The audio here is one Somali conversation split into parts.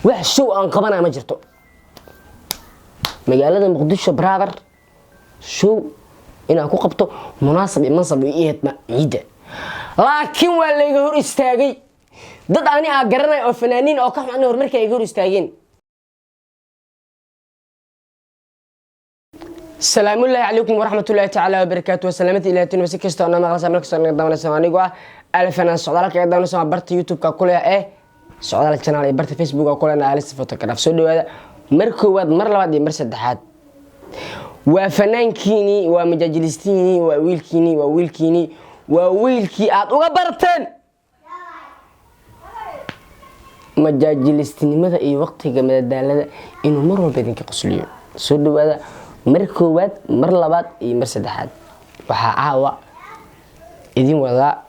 Wax show aan qabanaya ma jirto magaalada Muqdisho, brother. Show inaan ku qabto munaasab iyo mansab iyo iheed ma ciidda, laakiin waa layga hor istaagay. Dad ani aa garanaya oo fanaaniin oo ka xun horumarka ay iga hor istaageen. Salaamullaahi calaykum waraxmatullaahi tacaala wabarakaatu. Wasalaamada ilaah si kasta oo maqlaysa, meel kasta oo naga daawanaysa. Anigoo ah Alfanaan Socdaalka kaga daawanaysa waa barta YouTube-ka kule ee Socdaal Channel iyo barta Facebook-ka kulena Alista Photograph. Soo dhawaada mar koowaad, mar labaad iyo mar saddexaad. Waa fanaankiinii, waa majaajilistiinii, waa wiilkiinii, waa wiilkiinii, waa wiilkii aad uga barteen majaajilistinimada iyo waqtiga madadaalada inuu mar walba idinka qosliyo. Soo dhawaada mar koowaad, mar labaad iyo mar saddexaad. Waxaa caawa idin wadaa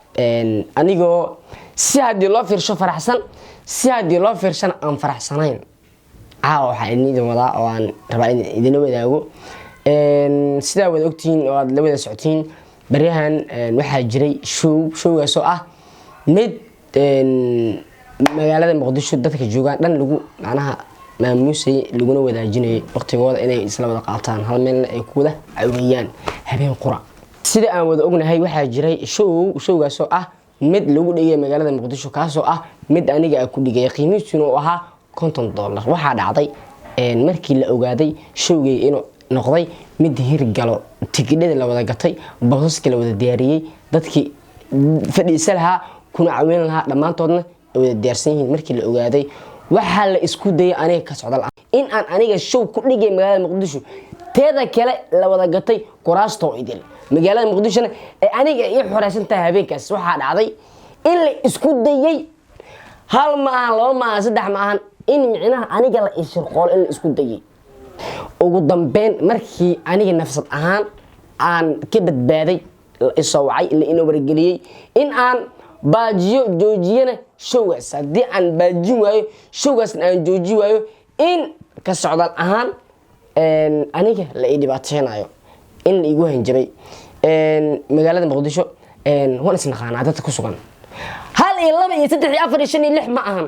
anigoo si haddii loo fiirsho faraxsan, si haddii loo fiirshana aan faraxsanayn. Caawa waxaa idin wadaa oo aan rabaa in idinla wadaago. Sidaa wada ogtihiin oo aad la wada socotiin, baryahan waxaa jiray show, showgaasoo ah mid magaalada Muqdisho dadka joogaan dhan lagu macnaha maamuusayay, laguna wadaajinayay waqtigooda inay isla wada qaataan, hal meelna ay ku wada caweeyaan habeen qura. Sida aan wada ognahay, waxaa jiray show, showgaasoo ah mid lagu dhigay magaalada Muqdisho, kaasoo ah mid aniga a ku dhigay, qiimihiisuna uu ahaa $50. Waxaa dhacday markii la ogaaday showgay inuu noqday mid hirgalo, tigidhada la wada gatay, boosaska la wada diyaariyey, dadkii fadhiisa lahaa kuna caweyn lahaa dhammaantoodna ay wada diyaarsan yihiin. Markii la ogaaday, waxaa la isku dayay aniga ka socdal in aan aniga show ku dhigay magaalada Muqdisho, teeda kale la wada gatay kuraastoo idil magaalada Muqdishona ee aniga ii xoreysan tahay habeenkaas. Waxaa dhacday in la isku dayay, hal ma ahan, laba ma ahan, saddex ma ahan, in micnaha aniga la ishirqoolo in la isku dayay. Ugu dambeyn, markii aniga nafsad ahaan aan ka badbaaday, la isoo wacay, la ina wargeliyey in aan baajiyo, joojiyana showgaas. Haddii aan baajin waayo showgaasna aan jooji waayo, in ka socdaal ahaan aniga la ii dhibaateynayo, in la igu hanjabay. Magaalada Muqdisho waan isnaqaanaa, dadka ku sugan hal iyo laba iyo saddex iyo afar iyo shan iyo lix ma ahan.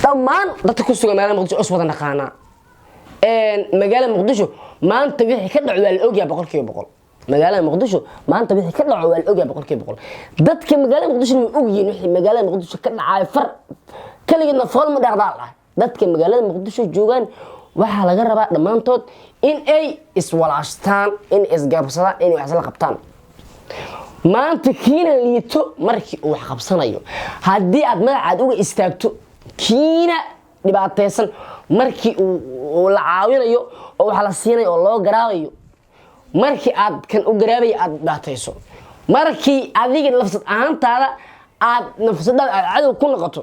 Dhammaan dadka ku sugan magaalada Muqdisho is wada naqaanaa. Magaalada Muqdisho maanta wixii ka dhaco waa la ogyahay 100%. Magaalada Muqdisho maanta wixii ka dhaco waa la ogyahay 100%. Dadka magaalada Muqdisho way ogyihiin wixii magaalada Muqdisho ka dhacayo. Far kaligeedna fool ma dhaqdaal ah. Dadka magaalada Muqdisho joogaan waxaa laga rabaa dhammaantood in ay iswalaashtaan, in isgarabsadaan, inay wax isla qabtaan. Maanta kiina liito markii uu wax qabsanayo haddii aad magacaad uga istaagto, kiina dhibaataysan markii uu la caawinayo oo wax la siinayo oo loo garaabayo, markii aad kan u garaabaya aad dhibaatayso, markii adiga nafsad ahaantaada aad nafsadaada aad cadow ku noqoto,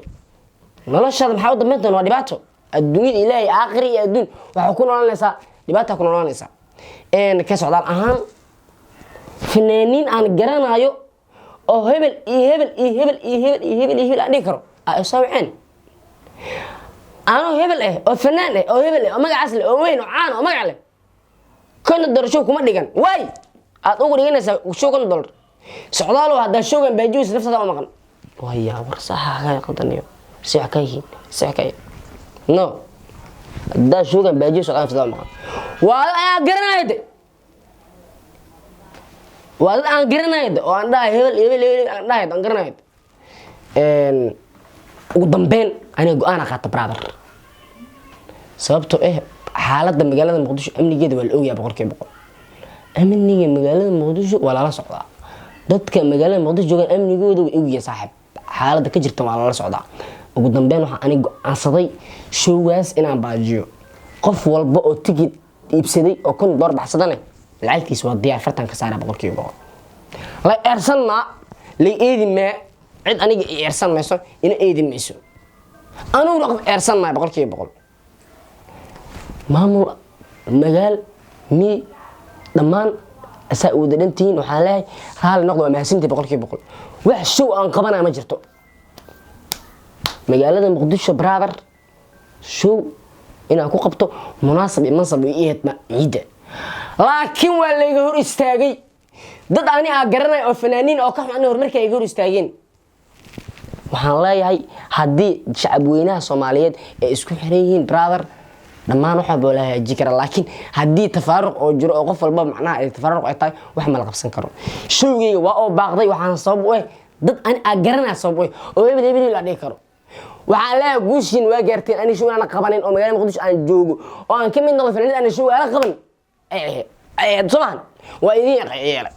noloshaada maxaa u dambeyn doona? Waa dhibaato adduunyada Ilaahay, aakhiri iyo adduun waxaa ku noolanaysaa dhibaata ku noolanaysaa. Ka socdaal ahaan, fanaaniin aan garanayo oo hebel iyo hebel iyo hebel iyo hebel iyo hebel iyo hebel aan dhihi karo ay soo waceen, anoo hebel ah oo fanaan ah oo hebel ah oo magacaas leh oo weyn oo caan oo magac leh, $50 show kuma dhigan. Waay aad ugu dhiganaysaa show $50? Socdaalow, haddaa showgan baajiyeysa naftada u maqan waya. War saxa qaldaniyo, si wax ka yihiin, si wax ka yihiin. No, haddaa showgan baajiyo, socdaal naftada u maqan. Waa dad aan garanayo de, waa dad aan garanayo de, oo aan dhahay hebel hebel hebel aan dhahay, aan garanayo. Ugu dambeyn aniga go-aana qaata, brother, sababtoo ah xaaladda magaalada Muqdisho amnigeeda waa la ogyahay 100%. Amniga magaalada Muqdisho waa lala socdaa. Dadka magaalada Muqdisho joogaan amnigooda way ogyihiin, saaxiib. Xaaladda ka jirta waa lala socdaa. Ugu dambeyn waxaa aniga go-aansaday showgaas inaan baajiyo. Qof walba oo tigid iibsaday oo $10 baxsadane, lacagtiisa waa diyaar, fartan ka saara 100%. La eersan maa, la eedi maa. Cid aniga i eersan mayso, ina eedi mayso. Aniguna qof eersan maayo 100%. Maamul magaal mi dhammaan asaa wada dhantihiin, waxaan leeyahay raali noqda, waa mahadsantihi 100%. Wax show aan qabanaya ma jirto magaalada Muqdisho, brother. Show inaan ku qabto munaasab iyo mansab iyo iheed ma ciidda, laakiin waa layga hor istaagay. Dad ani aa garanaya oo fanaaniin oo ka xun horumarka ay iga hor istaageen. Waxaan leeyahay, haddii shacabweynaha Soomaaliyeed ay isku xiran yihiin, brother, dhammaan wax walba waa la hagaaji karaa. Laakiin haddii tafaaruq oo jiro oo qof walba macnaha ay tafaaruq ay tahay, wax ma la qabsan karo. Showgeyga waa oo baaqday, waxaana sabab u eh dad ani aa garanaya sabab u eh oo hebel hebel la dhihi karo. Waxaan leeyahay, guushiin waa gaarteen. Ani show aan qabanin oo magaalada Muqdisho aan joogo oo aan ka mid noqdo fanaaniin aan show aan qaban ay soo maahan, waa idin yeelay.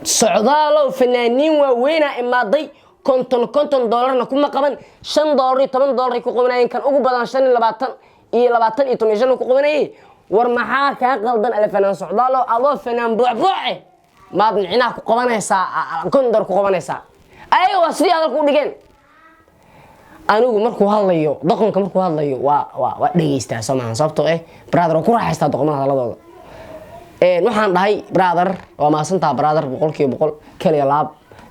Socdaalow, fanaaniin waaweynaa imaaday, 50 50 doolarna kuma qaban, $5 iyo $10 ay ku qabanayeen, kan ugu badan 25 iyo 20 iyo 15 ku qabanayay. War maxaa kaa qaldan, ale fanaan Socdaalow? Adoo fanaan buucbuuce maad micnaha ku qabanaysaa $50 ku qabanaysaa? Ayaga waa sidii hadalka u dhigeen. Anigu markuu hadlayo doqonka, markuu hadlayo waa dhegeystaa, soo maahan? Sababtoo eh, brother, waa ku raaxaystaa doqomada hadalladooda. Waxaan dhahay, brother, waa mahadsantaha, brother, 100% kaliya laab.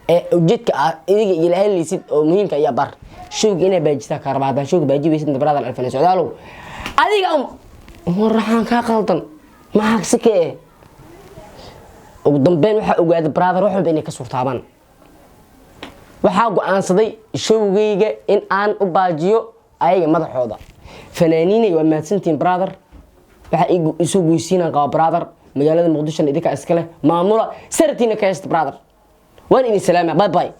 Ee ujeedka aad idiga ila hadlaysid oo muhiimka ayaa bar showga inaa baajisaa kaa rabaa. Haddaan showga baaji weysid, brother, alfana Socdaalow, adiga waraxaan kaa qaldan, maxaa si ka eh? Ugu dambeyn waxaa ogaaday, brother, wax walba inay ka suurtaabaan. Waxaa go-aansaday showgayga in aan u baajiyo ayaga madaxooda. Fanaaniinay, waa mahadsantihiin, brother. Waxaa isoo goysiinaan qaba, brother. Magaalada Muqdishona idinkaa iska leh, maamula sartiina ka haysta, brother. Waan idin salaama, bye bye.